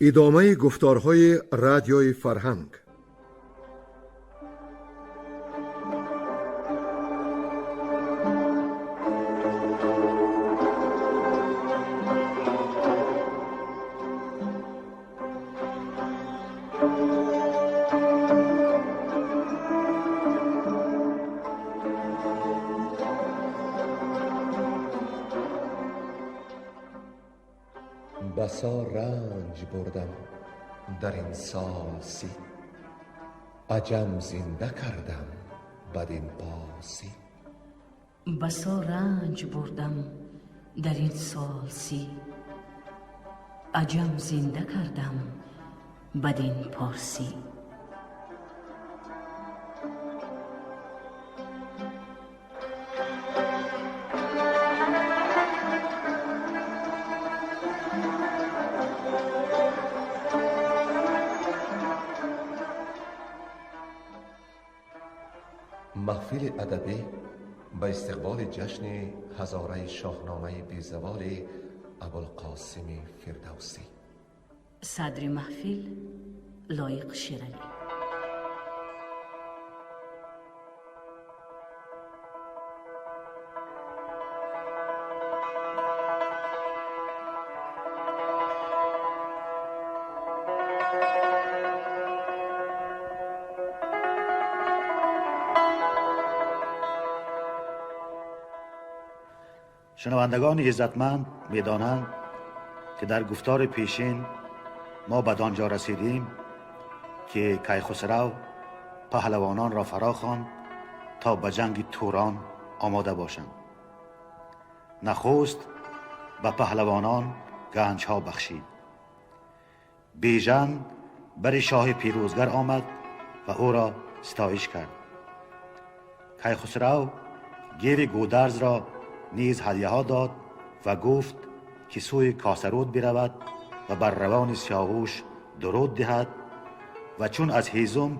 Идомаи гуфторҳои Радиои Фарҳанг. Басо ранҷ бурдам дар ин сол 30, аҷам зинда кардам бадин посӣ. Басо ранҷ бурдам дар ин сол 30, аҷам зинда кардам бадин порсӣ. Маҳфили адабӣ ба истиқболи ҷашни ҳазораи шоҳномаи безаволи Абулқосими Фирдавсӣ. Садри маҳфил Лоиқ Шералӣ. Шунавандагони иззатманд медонанд, ки дар гуфтори пешин мо ба донҷо расидем, ки Кайхусрав паҳлавононро фаро хонд, то ба ҷанги Турон омода бошанд. Нахуст ба паҳлавонон ганҷҳо бахшид. Бежан бари шоҳи пирӯзгар омад ва ӯро ситоиш кард. Кайхусрав геви Гударзро низ ҳадияҳо дод ва гуфт, ки сӯи Косаруд биравад ва бар равони Сиёвуш дуруд диҳад ва чун аз ҳезум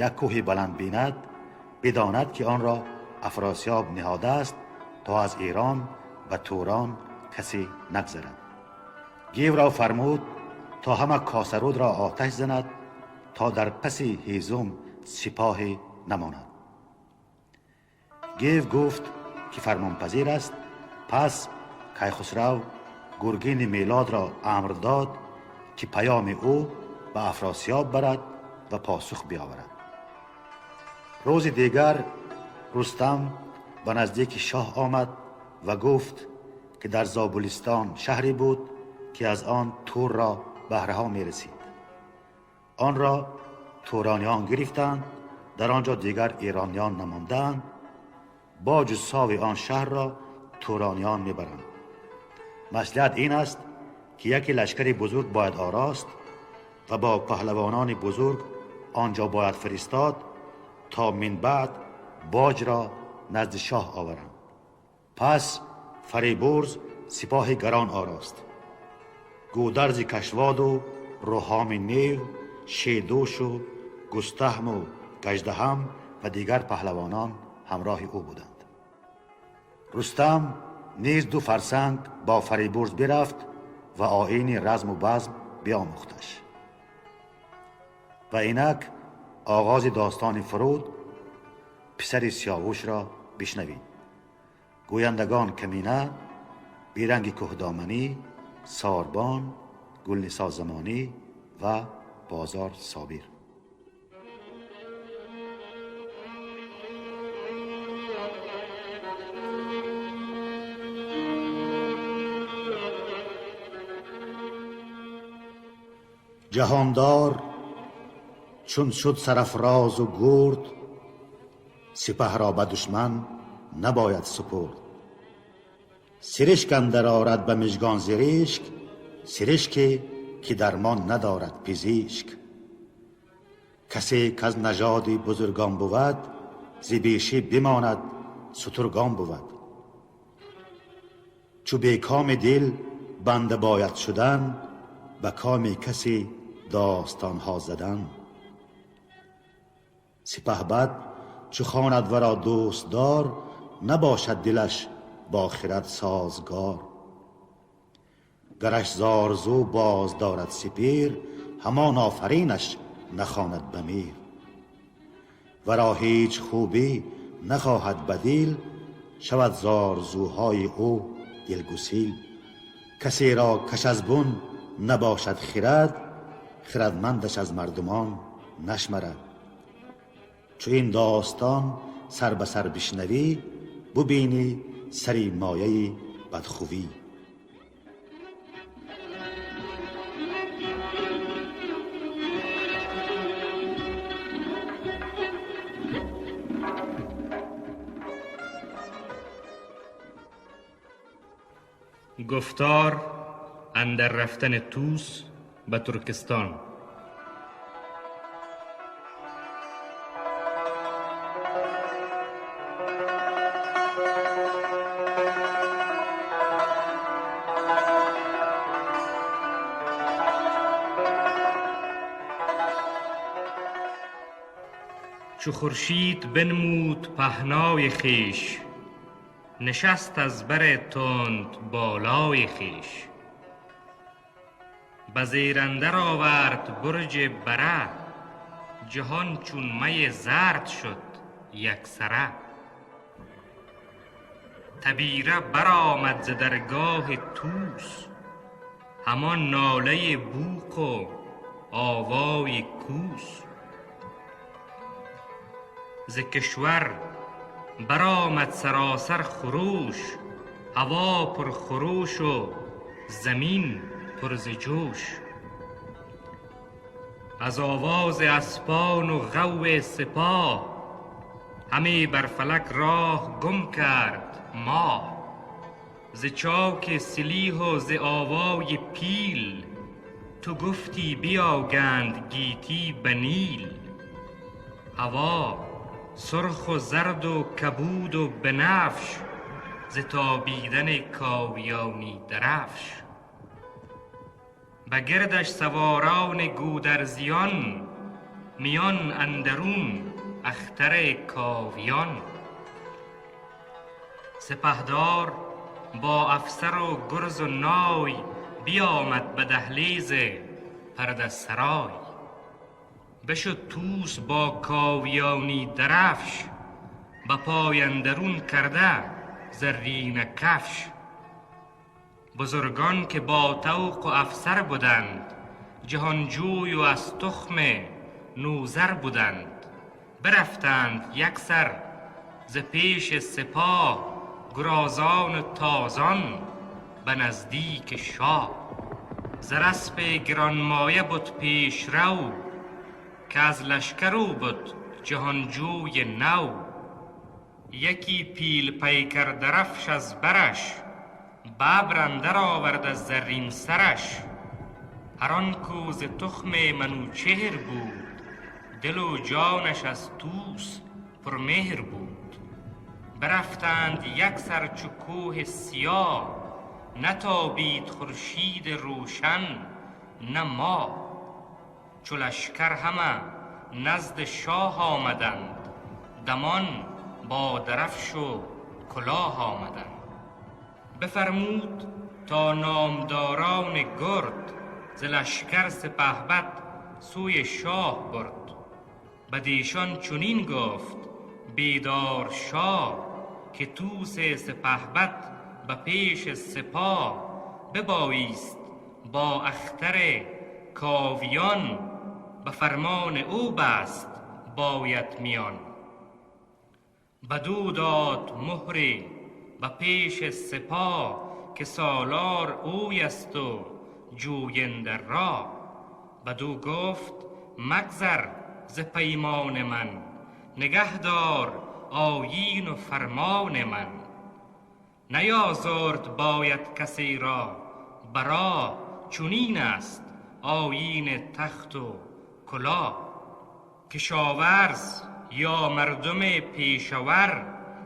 як кӯҳи баланд бинад, бидонад, ки онро Афросиёб ниҳодааст, то аз Эрон ба Турон касе нагзарад. Гевро фармуд, то ҳама Косарудро оташ занад, то дар паси ҳезум сипоҳе намонад. Гев гуфт, ки фармонпазир аст. Пас Кайхусрав Гургини Мелодро амр дод, ки паёми ӯ ба Афросиёб барад ва посух биёварад. Рӯзи дигар Рустам ба наздики шоҳ омад ва гуфт, ки дар Зобулистон шаҳре буд, ки аз он Турро баҳраҳо мерасид. Онро турониён гирифтанд, дар он ҷо дигар эрониён намондаанд. Боҷу сови он шаҳрро турониён мебаранд. Маслиҳат ин аст, ки яке лашкари бузург бояд орост ва бо паҳлавонони бузург он ҷо бояд фиристод, то минбаъд боҷро назди шоҳ оваранд. Пас Фарибурз сипоҳи гарон орост. Гударзи Кашводу Рӯҳоми Нев, Шедӯшу Густаҳму Гаждаҳам ва дигар паҳлавонон ҳамроҳи ӯ буданд. Рустам низ 2 фарсанг бо Фарибурз бирафт ва оини разму базм биомӯхташ. Ва инак оғози достони Фуруд писари Сиёвушро бишнавид. Гӯяндагон Камина, Беранги Кӯҳдоманӣ, Сорбон, Гулнисо Замонӣ ва Бозор Собир. Ҷаҳондор чун шуд сарафрозу гурд, сипаҳро ба душман набояд супурд. Сиришк андар орад ба мижгон зиришк, сиришке ки дармон надорад пизишк. Касе каз нажоди бузургон бувад, зи бешӣ бимонад сутургон бувад. Чу бекоми дил банда бояд шудан, ба коми касе достонҳо задан. Сипаҳбад чу хонад варо дӯстдор, набошад дилаш бо хирад созгор. گرش زارزو باز دارد سپیر، همان آفرینش نخواند بمیر. ورا هیچ خوبی نخواهد بدیل، شود زارزوهای او دلگسیل. کسی را کش از بن نباشد خرد، خردمندش از مردمان نشمرد. چو این داستان سر به سر بشنوی، ببینی سری مایه بدخویی. گفتار اندر رفتن توس به ترکستان. چو خورشید بنمود پهنای خویش، نشست از بر تند بالای خویش. به زیر اندر آورد برج بره، جهان چون می زرد شد یکسره. تبیره برآمد ز درگاه طوس، همان ناله بوق و آوای کوس. ز کشور برآمد سراسر خروش، هوا پر خروش و زمین پر ز جوش. از آواز اسپان و غو سپاه، همی بر فلک راه گم کرد ماه. ز چاک سلیح و ز آوای پیل، تو گفتی بیاگند گیتی به نیل. هوا سرخ و زرد و کبود و بنفش، ز تابیدن کاویانی درفش. به گردش سواران گودرزیان، میان اندرون اختر کاویان. سپهدار با افسر و گرز و نای، بیامد به دهلیز پرده سرای. بشد طوس با کاویانی درفش، به پای اندرون کرده زرینه کفش. بزرگان که با طوق و افسر بودند، جهانجوی و از تخم نوذر بودند. برفتند یک سر ز پیش سپاه، گرازان و تازان به نزدیک شاه. زر اسپ گرانمایه بد پیشرو، که از لشکر او بد جهانجوی نو. یکی پیل پیکر درفش از برش، ببر اندر آورد از زرین سرش. هر آن کو ز تخم منوچهر بود، دل و جانش از طوس پرمهر بود. برفتند یک سر چو کوه سیاه، نتابید خورشید روشن نه ماه. چو لشکر همه نزد شاه آمدند، دمان با درفش و کلاه آمدند. بفرمود تا نامداران گرد، ز لشکر سپهبد سوی شاه برد. بدیشان چنین گفت بیدار شاه، که طوس سپهبد به پیش سپاه. ببایست با اختر کاویان، به فرمان او بست باید میان. بدو داد مهری به پیش سپاه، که سالار اوی است و جوینده راه. بدو گفت مگذر ز پیمان من، نگهدار آیین و فرمان من. نیازرد باید کسی را برا، چنین است آیین تخت و کلاه. کشاورز یا مردم پیشور،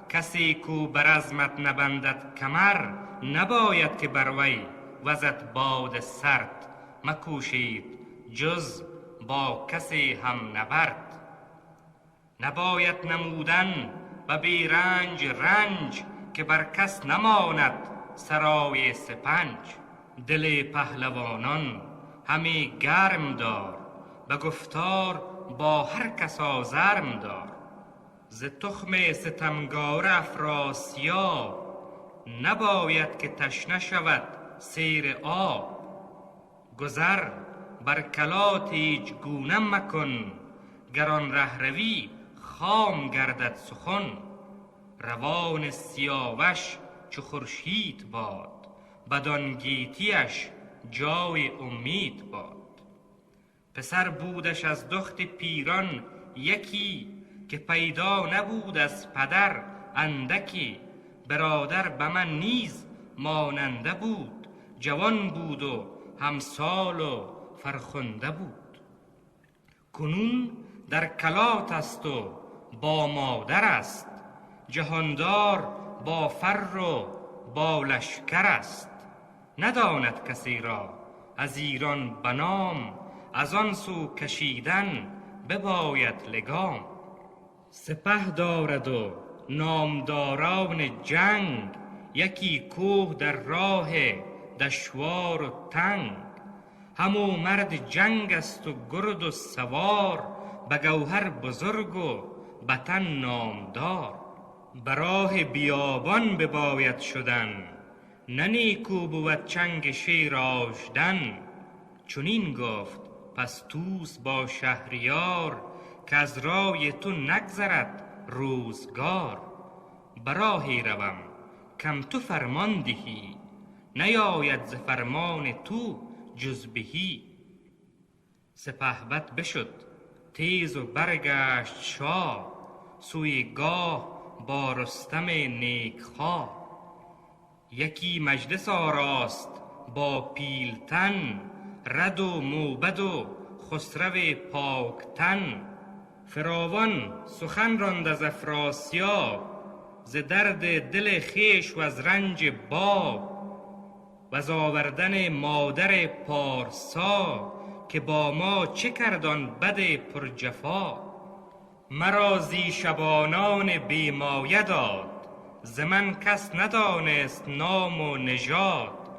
کسی کو بر رزمت نبندد کمر. نباید که بر وی وزد باد سرد، مکوشید جز با کسی هم نبرد. نباید نمودن به بی رنج رنج، که بر کس نماند سرای سپنج. دل پهلوانان همی گرم دار، به گفتار با هر کس آزرم دار. ز تخم ستمگار افراسیاب، نباید که تشنه شود سیر آب. گذر بر کلات ایچ گونه مکن، گر آن ره روی خام گردد سخن. روان سیاوش چو خورشید باد، بدان گیتیش جای امید باد. پسر بودش از دخت پیران یکی، که پیدا نبود از پدر اندکی. برادر به من نیز ماننده بود، جوان بود و همسال و فرخنده بود. کنون در کلات است و با مادر است، جهاندار با فر و با لشکر است. نداند کسی را از ایران بنام، از آن سو کشیدن بباید لگام. سپه دارد و نامداران جنگ، یکی کوه در راه دشوار و تنگ. همو مرد جنگ است و گرد و سوار، به گوهر بزرگ و به تن نامدار. به راه بیابان بباید شدن، نه نیکو بود چنگ شیر آژدن. چنین گفت پس طوس با شهریار، که از رای تو نگذرد روزگار. به راهی روم کم تو فرمان دهی، نیاید ز فرمان تو جز بهی. سپهبد بشد تیز و برگشت شاه، سوی گاه با رستم نیکخواه. یکی مجلس آراست با پیلتن، رد و موبد و خسرو پاکتن. فراوان سخن راند از افراسیاب، ز درد دل خویش و از رنج باب. وز آوردن مادر پارسا، که با ما چه کرد آن بد پرجفا. مرا زی شبانان بی مایه داد، ز من کس ندانست نام و نژاد.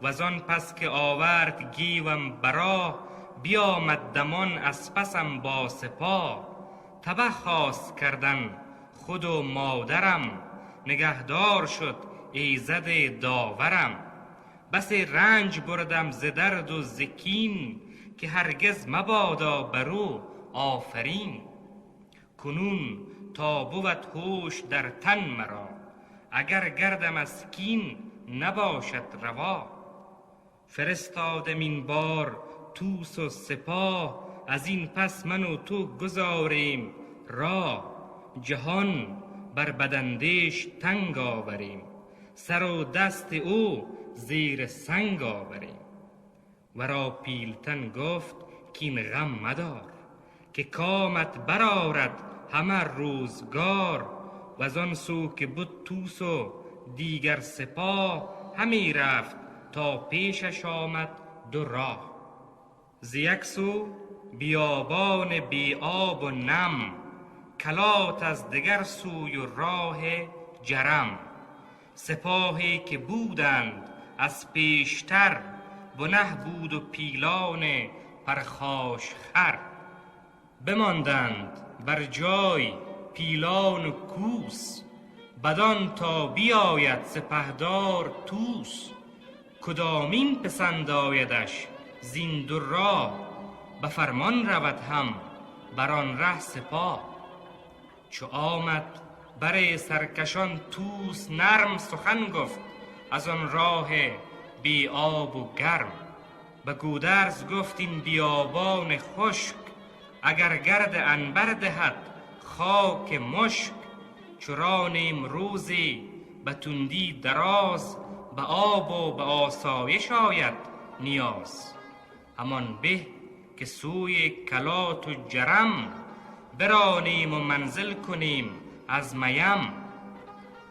وزان پس که آورد گیوم براه، بیامد دمان از پسم با سپاه. تبه خواست کردن خود و مادرم، نگهدار شد ایزد داورم. بسی رنج بردم ز درد و ز کین، که هرگز مبادا بر او آفرین. کنون تا بود هوش در تن مرا، اگر گردم از کین نباشد روا. فرستادم این بار طوس و سپاه، از این پس من و تو گذاریم راه. جهان بر بداندیش تنگ آوریم، سر و دست او زیر سنگ آوریم. ورا پیلتن گفت کاین غم مدار، که کامت برآرد همه روزگار. وزان سو که بد طوس و دیگر سپاه، همی رفت تا پیشش آمد دو راه. ز یک سو بیابان بی آب و نم، کلات از دگر سوی و راه جرم. سپاهی که بودند از پیشتر، بنه بود و پیلان پرخاشخر. بماندند بر جای پیلان و کوس، بدان تا بیاید سپهدار طوس. کدامین پسند آیدش زین دو راه، به فرمان رود هم بر آن ره سپاه. چو آمد بر سرکشان طوس نرم، سخن گفت از آن راه بی آب و گرم. به گودرز گفت این بیابان خشک، اگر گرد عنبر دهد خاک مشک. چو رانیم روزی به تندی دراز، به آب و به آسایش آید نیاز. همان به که سوی کلات و جرم، برانیم و منزل کنیم از میم.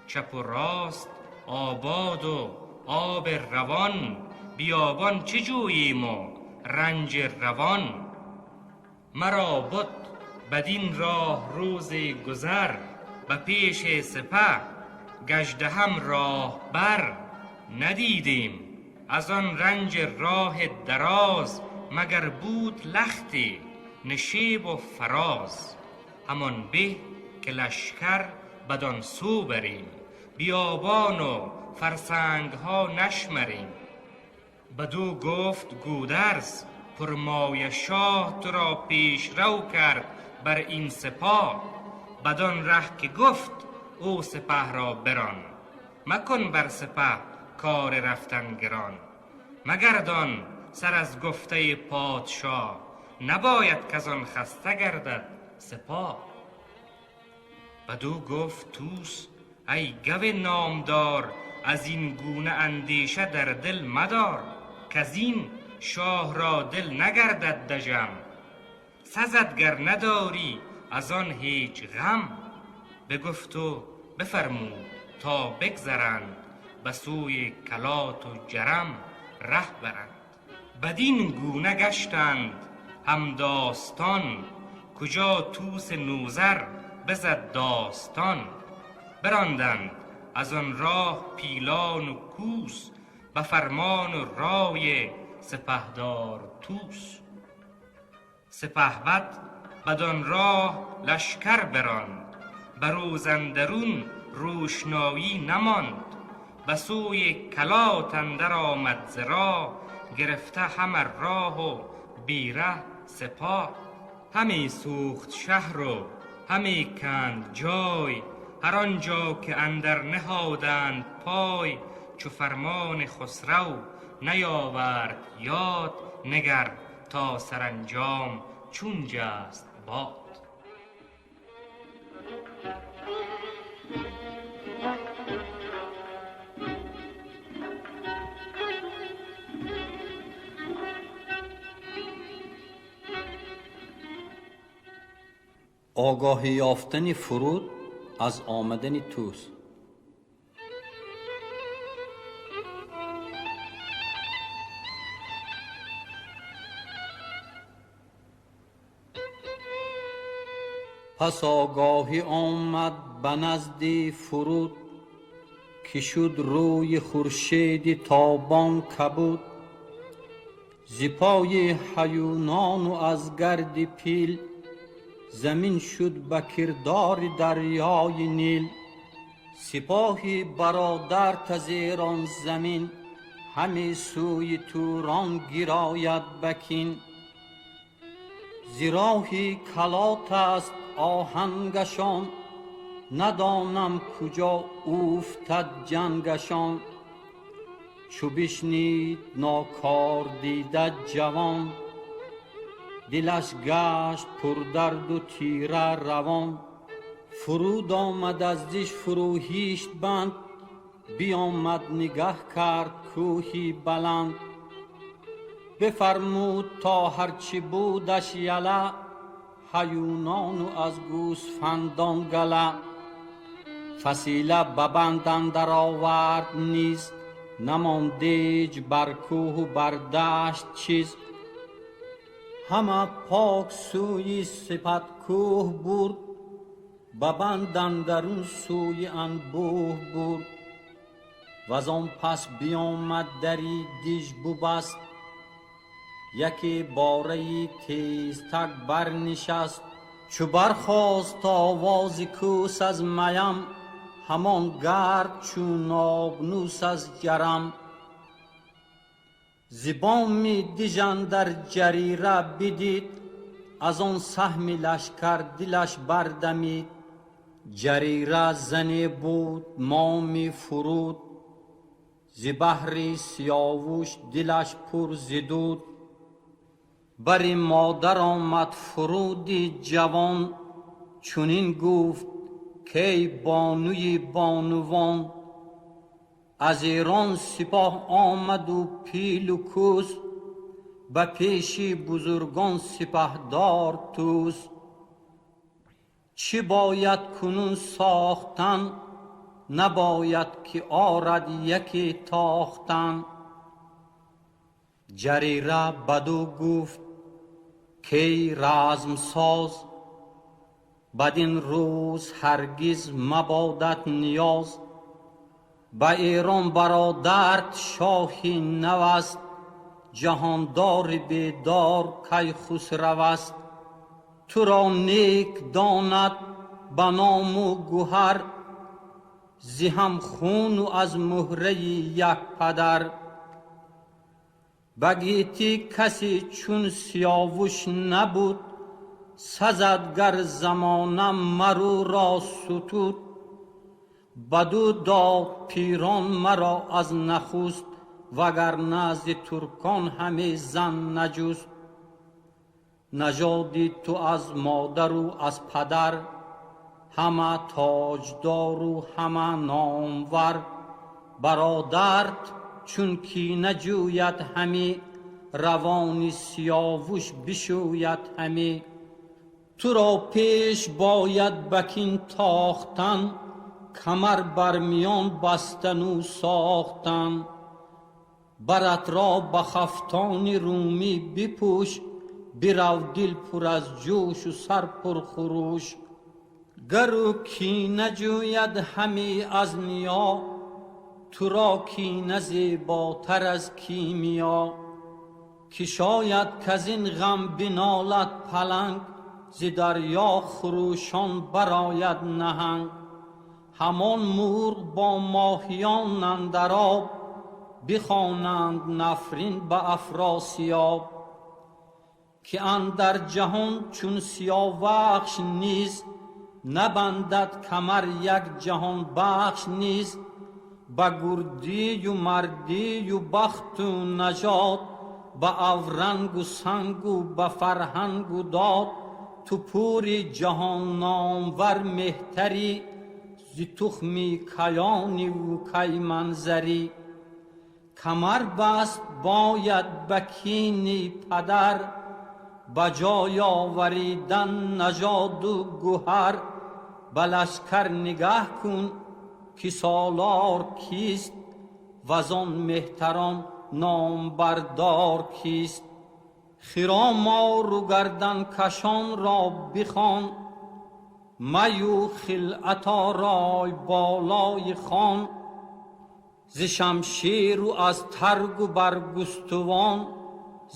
چپ و راست آباد و آب روان، بیابان چه جوییم و رنج روان. مرا بد بدین راه روز گذر، به پیش سپه گژدهم راه بر. ندیدیم از آن رنج راه دراز، مگر بود لختی نشیب و فراز. همان به که لشکر بدان سو بریم، بیابان و فرسنگ ها نشمریم. بدو گفت گودرز پرمایه شاه، تو را پیش رو کرد بر این سپاه. بدان ره که گفت او سپه را بران، مکن بر سپه کار رفتن گران. مگردان سر از گفته پادشاه، نباید کزان خسته گردد سپاه. بدو گفت طوس ای گو نامدار، از این گونه اندیشه در دل مدار. کزین شاه را دل نگردد دژم، سزد گر نداری از آن هیچ غم. بگفت و بفرمود تا بگذرند، به سوی کلات و جرم ره برند. بدین گونه گشتند همداستان، کجا طوس نوذر بزد داستان. براندند از آن راه پیلان و کوس، به فرمان و رای سپهدار طوس. سپهبد بدان راه لشکر براند، بر روز اندرون روشنایی نماند. به سوی کلات اندر آمد ز راه، گرفته همه راه و بیره سپاه. همی سوخت شهر و همی کند جای، هر آنجا که اندر نهادند پای. چو فرمان خسرو نیاورد یاد، نگر تا سرانجام چون جست باد. Огаҳӣ ёфтани Фуруд аз омадани Тӯс. Пас огаҳӣ омад ба назди Фуруд, ки шуд рӯи хуршеди тобон кабуд. Зи пои ҳаюнону аз гарди пил, замин шуд ба кирдори дарёи Нил. Сипоҳи бародар тазерон замин, ҳаме сӯи Турон гирояд ба кин. Зи роҳи Калот аст оҳангашон, надонам куҷо уфтад ҷангашон. Чу бишнид нокор дида ҷавон, дилаш гашт пурдарду тира равон. Фуруд омад аз диш фурӯҳишт банд, биомад нигаҳ кард кӯҳи баланд. Бифармуд то ҳарчи будаш яла, ҳаюнону аз гӯсфандон гала. Фасила ба банд андар овард низ, намондеҷ бар кӯҳу бар дашт чиз. Ҳама пок сӯи сипаткӯҳ бурд, ба банд андарун сӯи анбӯҳ бурд. Вазон пас биомад дари диж бубаст, яке бораи тезтак барнишаст. Чу бархост овози кӯс аз маям, ҳамон гард чун обнӯс аз ҷарам. Зи боми диж андар ҷарира бидид, аз он саҳми лашкар дилаш бардамид. Ҷарира зане буд моми Фуруд, зи баҳри Сиёвуш дилаш пур зи дуд. Бари модар омад Фуруди ҷавон, чунин гуфт кей бонуи бонувон. Аз Эрон сипоҳ омаду пилу кӯс, ба пеши бузургон сипаҳдор Тӯс. Чӣ бояд кунун сохтан, набояд ки орад яке тохтан. Ҷарира баду гуфт кей размсоз, бадин рӯз ҳаргиз мабодат ниёз. Ба Эрон бародарат шоҳи нав аст, ҷаҳондори бедор Кайхусрав аст. Туро нек донад ба ному гуҳар, зи ҳам хуну аз муҳраи як падар. Ба гетӣ касе чун Сиёвуш набуд, сазад гар замона мар ӯро сутуд. Бадӯ дод пирон маро аз нахуст, вагарна зи туркон ҳаме зан наҷуст. Нажоди ту аз модару аз падар, ҳама тоҷдору ҳама номвар. Бародарат чун кина ҷӯяд ҳаме, равони Сиёвуш бишӯяд ҳаме. Туро пеш бояд ба кин тохтан, камар бар миён бастану сохтан. Баратро ба хафтони румӣ бипӯш, бирав дил пур аз ҷӯшу сар пур хуруш. Гару кина ҷӯяд ҳаме аз ниё, туро кина зеботар аз кимиё. Ки шояд каз ин ғам бинолад паланг, зи дарё хурӯшон барояд наҳанг. Ҳамон мурғ бо моҳиён андар об, бихонанд нафрин ба Афросиёб. Ки андар ҷаҳон чун Сиёвахш низ, набандад камар як ҷаҳонбахш низ. Ба гурдию мардию бахту нажод, ба аврангу сангу ба фарҳангу дод. Ту пури ҷаҳонномвар меҳтарӣ, зи тухми каёниву кайманзарӣ. Камар баст бояд ба кини падар, ба ҷой оваридан нажоду гуҳар. Ба лашкар нигаҳ кун ки солор кист, вазон меҳтарон номбардор кист. Хиромору гарданкашонро бихон, маю хилъат орой болои хон. Зи шамшеру аз таргу баргустувон,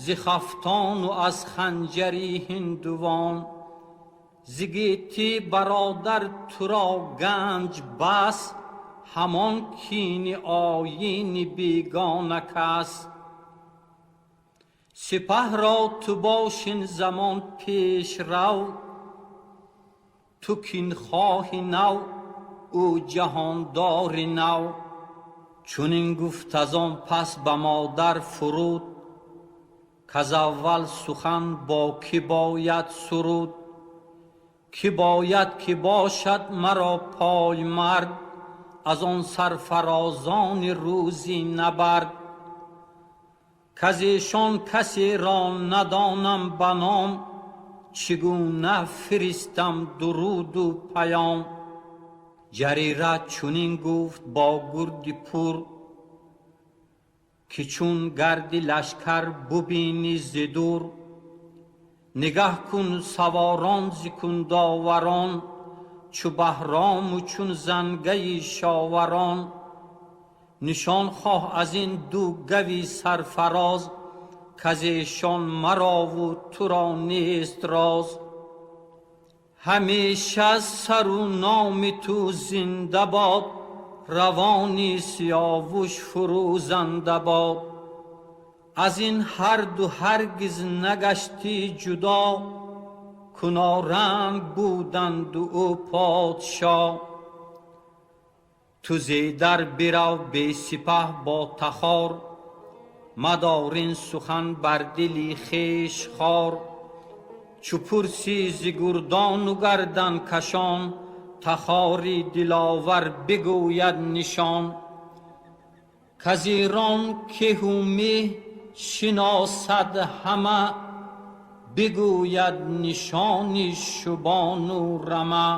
зи хафтону аз ханҷари ҳиндувон. Зи гетӣ бародар туро ганҷ бас, ҳамон кини оини бегона кас. Сипаҳро ту бошин замон пешрав, ту кинхоҳи нав, ӯ ҷаҳондори нав. Чунин гуфт аз он пас ба модар фуруд, каз аввал сухан бо кӣ бояд суруд. Кӣ бояд ки бошад маро поймард, аз он сарфарозони рӯзи набард. Каз эшон касеро надонам ба ном, чӣ гуна фиристам дуруду паём. Ҷарира чунин гуфт бо гурди пур, ки чун гарди лашкар бубинӣ зи дур. Нигаҳ кун саворон зи кундоварон, чу Баҳрому чун зангаи шоварон. Нишон хоҳ аз ин ду гави сарфароз, каз эшон марову туро нест роз. Ҳамеша сару номи ту зинда бод, равони Сиёвуш фурӯзанда бод. Аз ин ҳар ду ҳаргиз нагаштӣ ҷудо, куноранг буданду ӯ подшоҳ. Ту зедар бирав бесипаҳ бо тахор, мадор ин сухан бар дили хеш хор. Чу пурсӣ зи гурдону гарданкашон, тахори диловар бигӯяд нишон. Каз Эрон кеҳу меҳ шиносад ҳама, бигӯяд нишони шубону рама.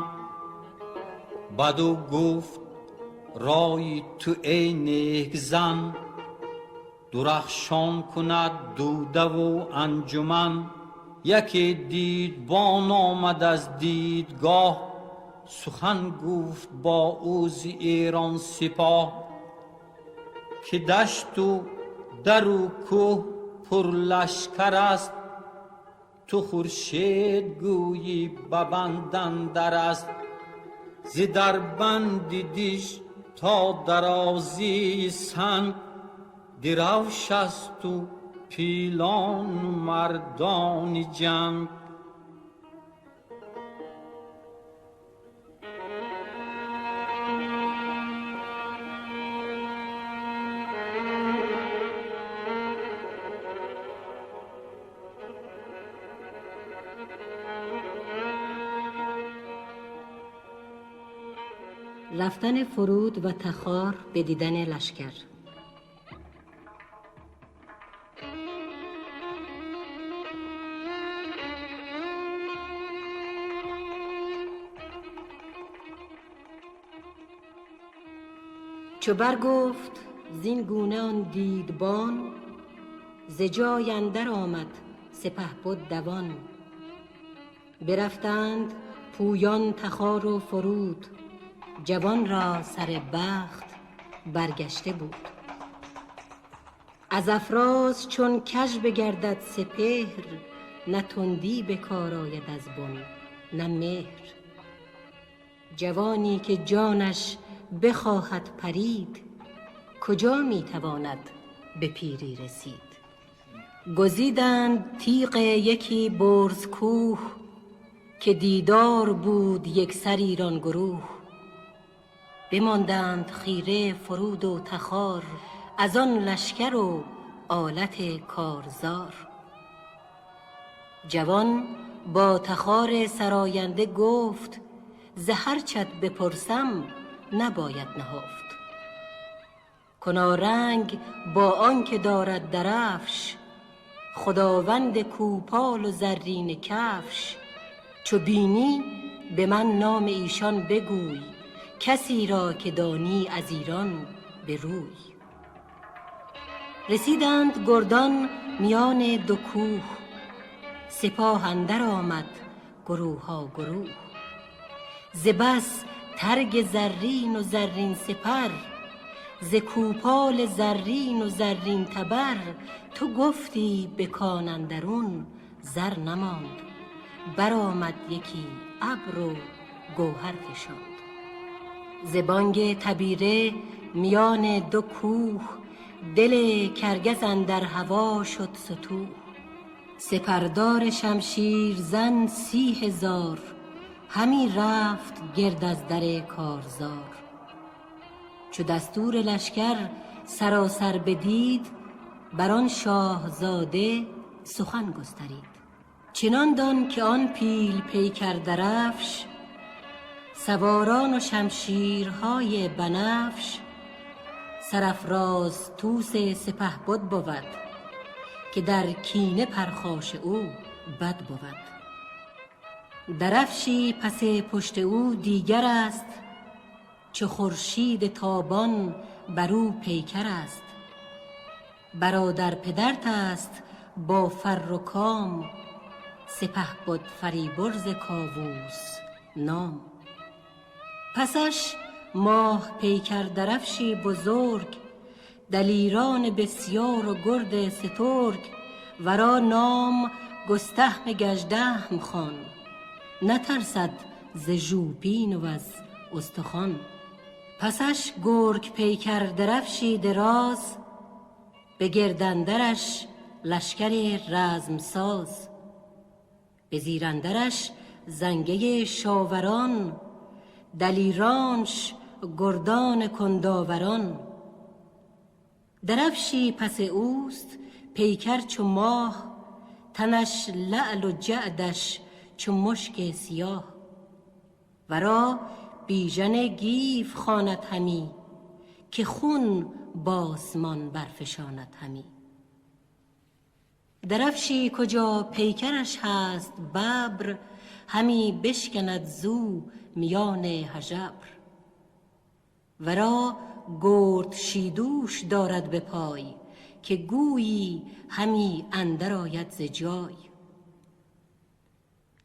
Бадӯ гуфт рой ту эй некзан, дурахшон кунад дудаву анҷуман. Яке дидбон омад аз дидгоҳ, сухан гуфт бо ӯ зи Эрон сипоҳ. Ки дашту дару кӯҳ пурлашкар аст, ту хуршед гӯйӣ ба банд андар аст. Зи дарбанди диж то дарозии санг, диравш асту пилону мардони ҷанг. رفتن فرود و تخار به دیدن لشکر. چو برگفت زین گونه آن دیدبان، ز جای اندر آمد سپهبد دوان. برفتند پویان تخار و فرود، جوان را سر بخت برگشته بود. از افراز چون کژ بگردد سپهر، نه تندی به کار آید از بن نه مهر. جوانی که جانش بخواهد پرید، کجا می تواند به پیری رسید؟ گزیدند تیغ یکی برز کوه، که دیدار بود یک سر ایران گروه. بماندند خیره فرود و تخار، از آن لشکر و آلت کارزار. جوان با تخار سراینده گفت، ز هر چت بپرسم نباید نهفت. کنارنگ با آن که دارد درفش، خداوند کوپال و زرین کفش. چو بینی به من نام ایشان بگوی، کسی را که دانی از ایران به روی. رسیدند گردان میان دو کوه، سپاه اندر آمد گروه ها گروه. ز بس ترگ زرین و زرین سپر، ز کوپال زرین و زرین تبر. تو گفتی به کان اندرون زر نماند، برآمد یکی ابر و گوهر فشاند. ز بانگ تبیره میان دو کوه، دل کرگس اندر هوا شد ستوه. سپردار شمشیر زن 30,000، همی رفت گرد از در کارزار. چو دستور لشکر سراسر بدید، بر آن شاهزاده سخن گسترید. چنان دان که آن پیل پیکر درفش، سواران و شمشیرهای بنفش. سرافراز توس سپهبد بود، که در کینه پرخاش او بد بود. درفشی پس پشت او دیگر است، چو خورشید تابان بر او پیکر است. برادر پدرت است با فر و کام، سپهبد فریبرز کاووس نام. پسش ماه پیکر درفشی بزرگ، دلیران بسیار و گرد سترگ. ورا نام گستهم گژدهم خوان، نترسد ز ژوپین و از استخوان. پسش گرگ پیکر درفشی دراز، به گرد اندرش لشکر رزم ساز. به زیر اندرش زنگه شاوران، دلیرانش گردان کنداوران. درفشی پس اوست پیکر چو ماه، تنش لعل و جعدش چو مشک سیاه. ورا بیژن گیو خواند همی، که خون بآسمان برفشاند همی. درفشی کجا پیکرش هست ببر، همی بشکند زو میان هژبر. ورا گرد شیدوش دارد به پای، که گویی همی اندر آید ز جای.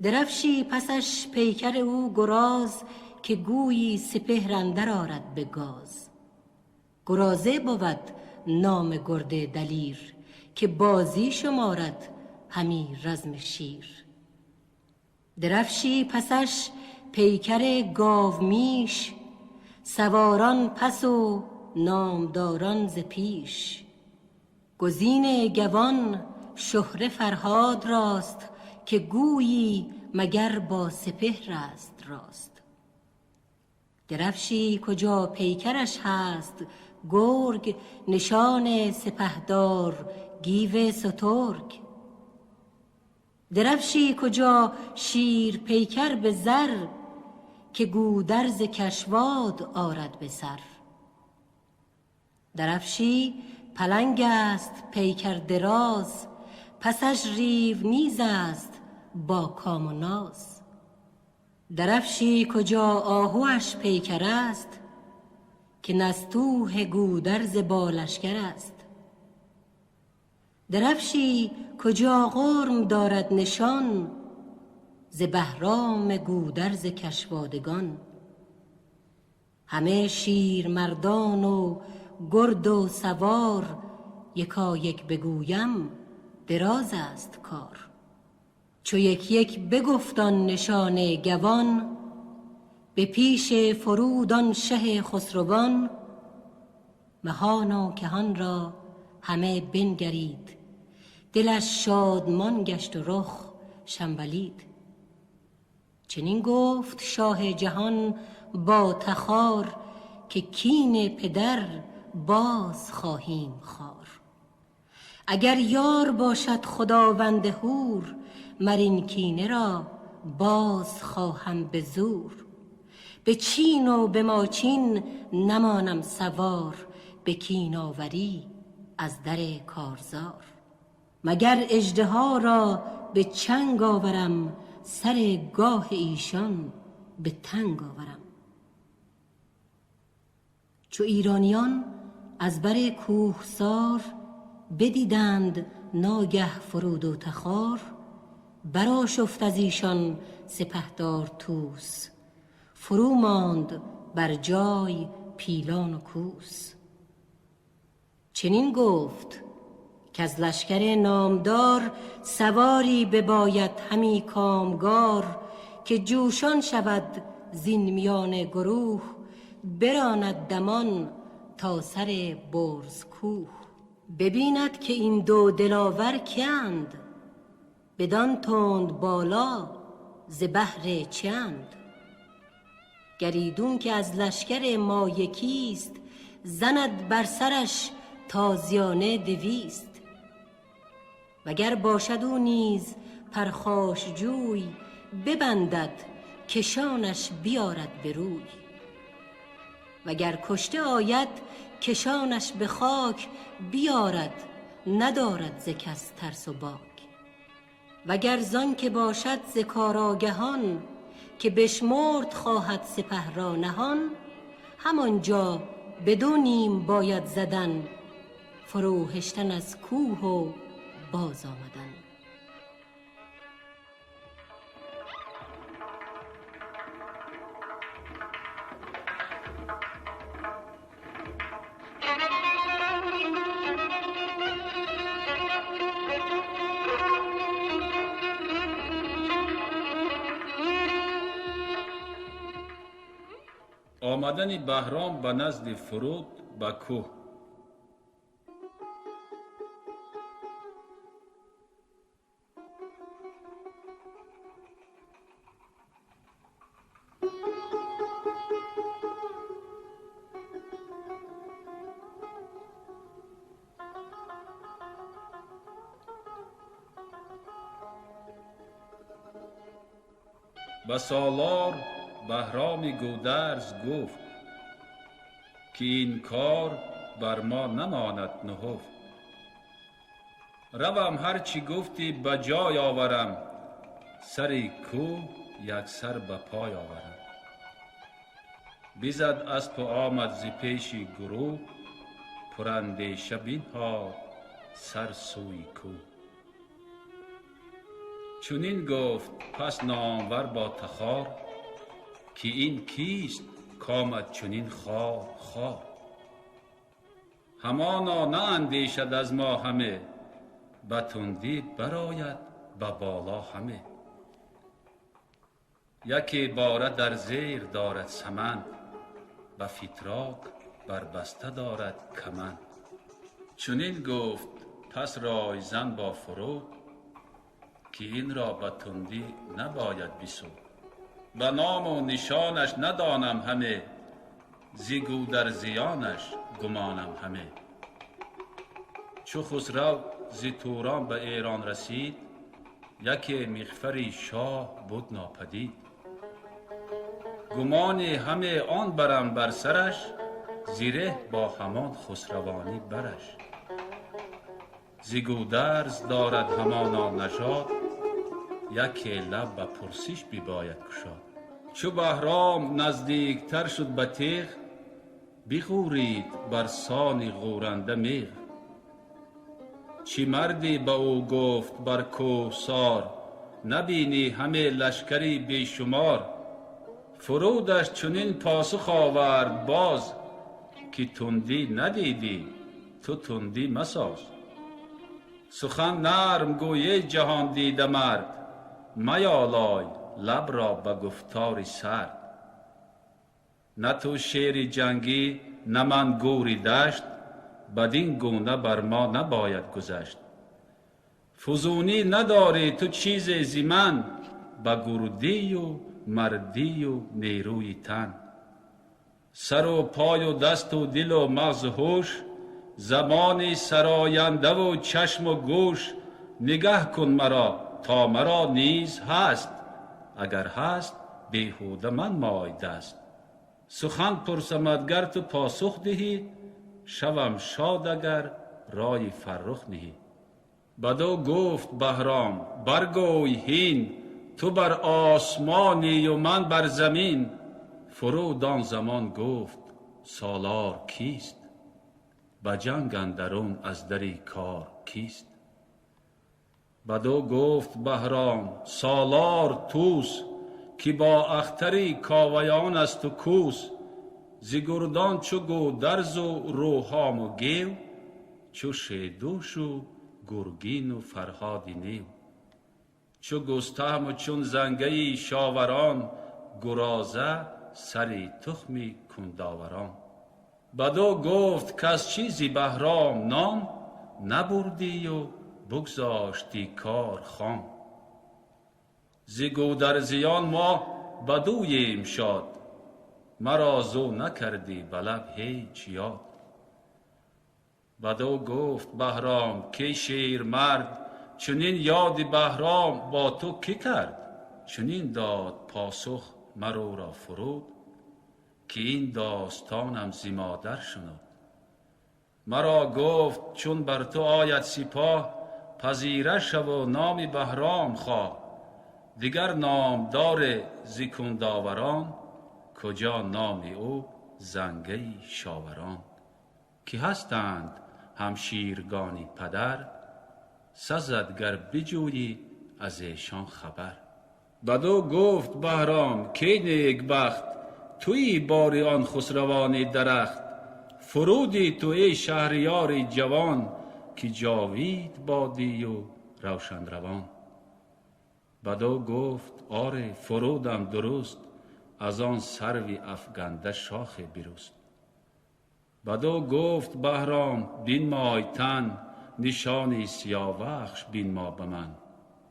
درفشی پسش پیکر او گراز، که گویی سپهر اندر آرد به گاز. گرازه بود نام گرد دلیر، که بازی شمارد همی رزم شیر. درفشی پسش پیکر گاومیش، سواران پس و نامداران ز پیش. گزین گوان شهره فرهاد راست، که گویی مگر با سپهر است راست. درفشی کجا پیکرش هست گرگ، نشان سپهدار گیو سترگ. درفشی کجا شیر پیکر به زر، که گودرز کشواد آرد به سر. درفشی پلنگ است پیکر دراز، پسش ریو نیز است با کام و ناز. درفشی کجا آهوش پیکر است، که نستوه گودرز با لشکر است. درفشی کجا غرم دارد نشان، ز بهرام گودرز کشوادگان. همه شیر مردان و گرد و سوار، یکایک بگویم دراز است کار. چو یک یک بگفت آن نشان گوان، به پیش فرود آن شه خسروان. مهان و کهان را همه بنگرید، دلش شادمان گشت و رخ شنبلید. چنین گفت شاه جهان با تخار، که کین پدر باز خواهیم خوار. اگر یار باشد خداوند هور، مر این کینه را باز خواهم به زور. به چین و به ماچین نمانم سوار، به کین آوری از در کارزار. مگر اژدها را به چنگ آورم، سر گاه ایشان به تنگ آورم. چو ایرانیان از بر کوهسار، بدیدند ناگه فرود و تخار. برآشفت از ایشان سپهدار طوس، فرو ماند بر جای پیلان و کوس. چنین گفت که از لشکر نامدار، سواری بباید همی کامگار. که جوشان شود زین میان گروه، براند دمان تا سر برز کوه. ببیند که این دو دلاور کیند، بدان تند بالا ز بهر چند. گر ایدون که از لشکر ما یکیست، زند بر سرش تازیانه 200. وگر باشد او نیز پرخاشجوی، ببندد کشانش بیارد به روی. وگر کشته آید کشانش به خاک، بیارد ندارد ز کس ترس و باک. وگر زان که باشد ز کار آگهان، که بشمرد خواهد سپه را نهان. همانجا به دو نیم باید زدن، فرو هشتن از کوه و باز آمدن. آمدن بهرام به نزد فرود به کوه. به سالار بهرام گودرز گفت که این کار بر ما نماند نهفت. روم هرچی گفتی به جای آورم، سر کوه یک سر به پای آورم. بزد اسپ و آمد ز پیش گروه، پراندیشه بنهاد سر سوی کوه. چنین گفت پس نامور با تخار، که این کیست کآمد چنین خوار خوار. Ҳамоно наандешад аз мо ҳаме, ба тундӣ барояд ба боло ҳаме. Яке бора дар зер дорад саманд, ба фитроқ барбаста дорад каманд. Чунин гуфт пас ройзан бо фуруд, ки инро ба тундӣ набояд бисуд. Ба ному нишонаш надонам ҳаме, зи гӯдарзиёнаш гумонам ҳаме. Чу Хусрав зи Турон ба Эрон расид, яке миғфари шоҳ буд нопадид. Гумони ҳаме он барам бар сараш, зиреҳ бо ҳамон хусравонӣ бараш. Зи гӯдарз дорад ҳамоно нажод, яке лаб ба пурсиш бибояд кушод. Чу Баҳром наздиктар шуд ба теғ, биғӯрид бар сони ғӯранда меғ. Чӣ мардӣ ба ӯ гуфт бар кӯҳсор, набинӣ ҳаме лашкари бешумор. Фурудаш чунин посух овард боз, ки тундӣ надидӣ ту тундӣ масоз. Сухан нарм гӯй эй ҷаҳондида мард, маёлой лаб ро ба гуфтори сард. На ту шери ҷангӣ, на ман гӯри дашт, бадин гуна бар мо набояд гузашт. Фузунӣ надорӣ ту чизе зи ман, ба гурдию мардию нерӯи тан. Сару пою дасту дилу мағзу ҳуш, забони сарояндаву чашму гӯш. Нигаҳ кун маро, то маро низ ҳаст, агар ҳаст беҳуда манмой даст. Сухан пурсамат гар ту посух диҳӣ, шавам шод агар рои фаррух ниҳӣ. Бадӯ гуфт Баҳром: баргӯй ҳин, ту бар осмонию ман бар замин. Фуруд он замон гуфт: солор кист? Ба ҷанг андарун аз дари кор кист? Бадӯ гуфт Баҳром: солор Тӯс, ки бо ахтари Коваён асту кӯс. Зи гурдон чу Гӯдарзу Рӯҳому Гев, чу Шедӯшу Гургину Фарҳоди нев. Чу Густаҳму чун зангаи шоварон, гуроза сари тухми кундоварон. Бадӯ гуфт: кас чизи Баҳром ном набурдию бигзоштӣ кор хом. Зи гӯдарзиён мо бадӯем шод, маро зӯ накардӣ ба лаб ҳеҷ ёд. Бадӯ гуфт Баҳром: кай шермард, чунин ёди Баҳром бо ту кӣ кард? Чунин дод посух мар ӯро фуруд, ки ин достонам зи модар шунуд. Маро гуфт: чун бар ту ояд сипоҳ, пазира шаву номи Баҳром хоҳ. Дигар номдоре зи кундоварон, куҷо номи ӯ зангаи шоварон. Ки ҳастанд ҳамширгони падар, сазад гар биҷӯйӣ аз эшон хабар. Бадӯ гуфт Баҳром: кай некбахт, туӣ бори он хусравони дарахт. Фурудӣ ту эй шаҳриёри ҷавон, ки ҷовид бодию равшанравон. Бадӯ гуфт: оре, фурудам дуруст, аз он сарви афганда шохе бируст. Бадӯ гуфт Баҳром: бинмой тан, нишони Сиёвахш бинмо ба ман.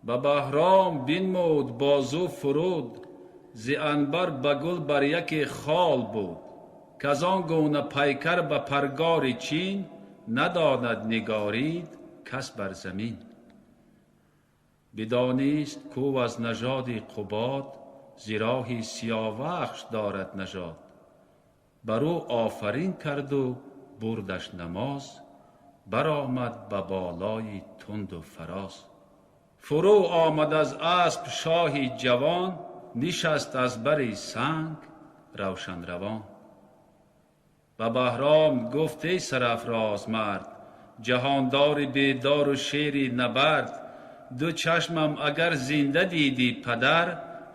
Ба Баҳром бинмуд бозу фуруд, зи анбар ба гул бар яке хол буд. Каз он гуна пайкар ба паргори чин, надонад нигорид кас бар замин. Бидонист кӯ аз нажоди Қубод, зи роҳи Сиёвахш дорад нажод. Бар ӯ офарин карду бурдаш намоз, баромад ба болои тунду фароз. Фурӯ омад аз асп шоҳи ҷавон, нишаст аз бари санг равшанравон. Ба Баҳром гуфт: эй сарафроз мард, ҷаҳондори бедору шери набард, ду чашмам агар зинда дидӣ падар,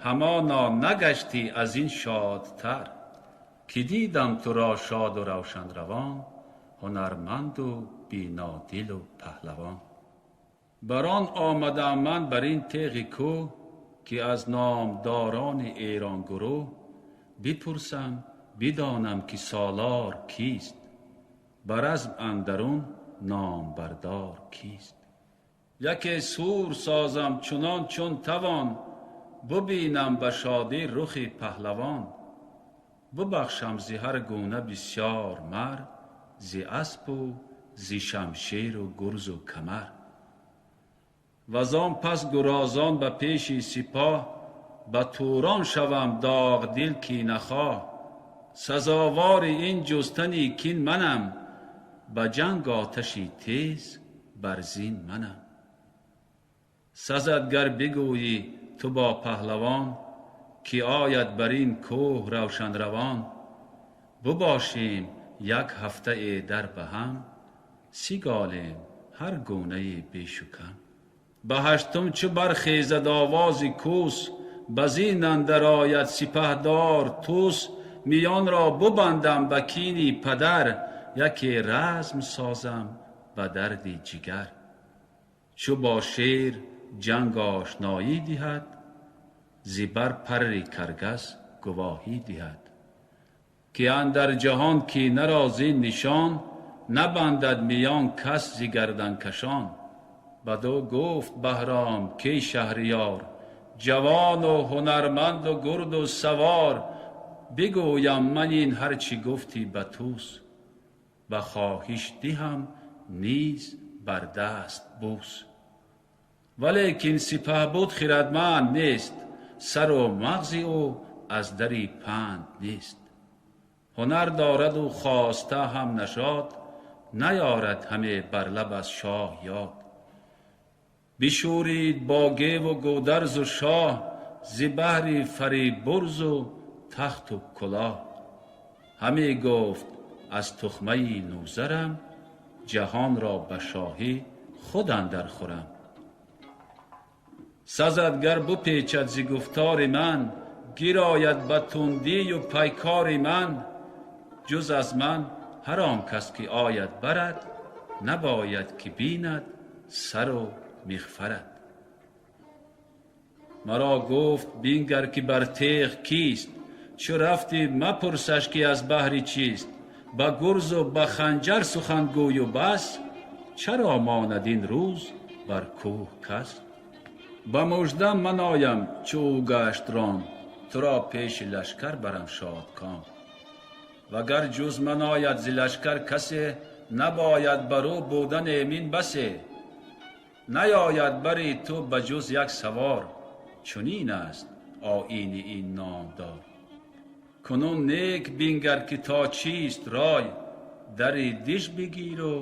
ҳамоно нагаштӣ аз ин шодтар. Ки дидам туро шоду равшанравон, Ҳунарманду бинодилу паҳлавон. Бар он омадам ман бар ин теғи кӯҳ, ки аз номдорони эронгурӯҳ бипурсам, бидонам, ки солор кист, ба разм андарун номбардор кист. Яке сур созам чунон чун тавон, бубинам ба шодӣ рухи паҳлавон. Бубахшам зи ҳар гуна бисёр мар, зи аспу зи шамшеру гурзу камар. Вазон пас гурозон ба пеши сипоҳ, ба Турон шавам доғдил кинахоҳ. Сазовори ин ҷустани кин манам, ба ҷанг оташи тез бар зин манам. Сазад гар бигӯӣ ту бо паҳлавон, ки ояд бар ин кӯҳ равшанравон. Бубошем як ҳафтае дар ба ҳам, сиголем ҳар гунае бешу кам. Ба ҳаштум чу бархезад овози кӯс, ба зин андар ояд сипаҳдор Тӯс. Миёнро бубандам ба кини падар, яке разм созам ба дарди ҷигар. Чу бо шер ҷанг ошноӣ диҳад, зи бар парри каргас гувоҳӣ диҳад. Ки андар ҷаҳон кинаро зин нишон, набандад миён кас зи гарданкашон. Бадӯ гуфт Баҳром: ки шаҳриёр, ҷавону ҳунарманду гурду савор, бигӯям ман ин ҳар чӣ гуфтӣ ба Тӯс, ба хоҳиш диҳам низ бар даст бӯс. Валекин сипаҳбуд хирадманд нест, сару мағзи ӯ аз дари панд нест. Ҳунар дораду хоста ҳам нашод, наёрад ҳаме бар лаб аз шоҳ ёд. Бишӯрид бо геву гӯдарзу шоҳ, зи баҳри фарибурзу тахту кулоҳ. Ҳаме гуфт: аз тухмаи нӯзарам, ҷаҳонро ба шоҳӣ худ андар хӯрам. Сазад гар бупечад зи гуфтори ман, гирояд ба тундию пайкори ман. Ҷуз аз ман ҳар он кас ки ояд барад, набояд ки бинад сару миғфарад. Маро гуфт: бингар, ки бар теғ кист, чу рафтӣ мапурсаш, ки аз баҳри чист. Ба гурзу ба ханҷар сухан гӯю бас, чаро монад ин рӯз бар кӯҳ кас? Ба мужда ман оям, чу ӯ гашт ром, туро пеши лашкар барам шодком. Вагар ҷуз ман ояд зи лашкар касе, набояд бар ӯ будан эмин басе. Наёяд бари ту ба ҷуз як савор, чунин аст оини ин номдор. Кунун нек бингар, ки то чист рой, дари диж бигиру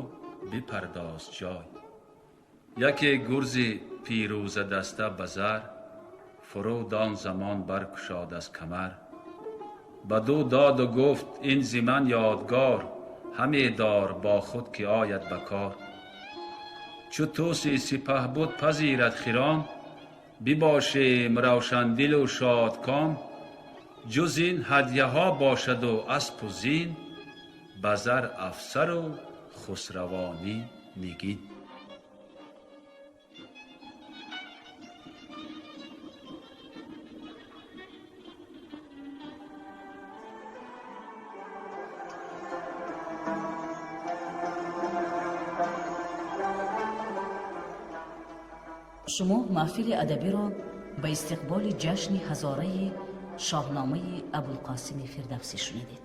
бипардоз ҷой. Яке гурзи пирӯзадаста ба зар фуруд он замон баркушод аз камар, бадӯ доду гуфт: ин зи ман ёдгор, ҳаме дор бо худ, ки ояд ба кор. Чу Тӯси сипаҳбуд пазирад хиром, бибошем равшандилу шодком. Ҷуз ин ҳадяҳо бошаду аспу зин, ба зар афсару хусравонӣ нигин. Шумо маҳфили адабиро ба истиқболи ҷашни ҳазораи Шоҳномаи Абулқосими Фирдавсӣ шунидед.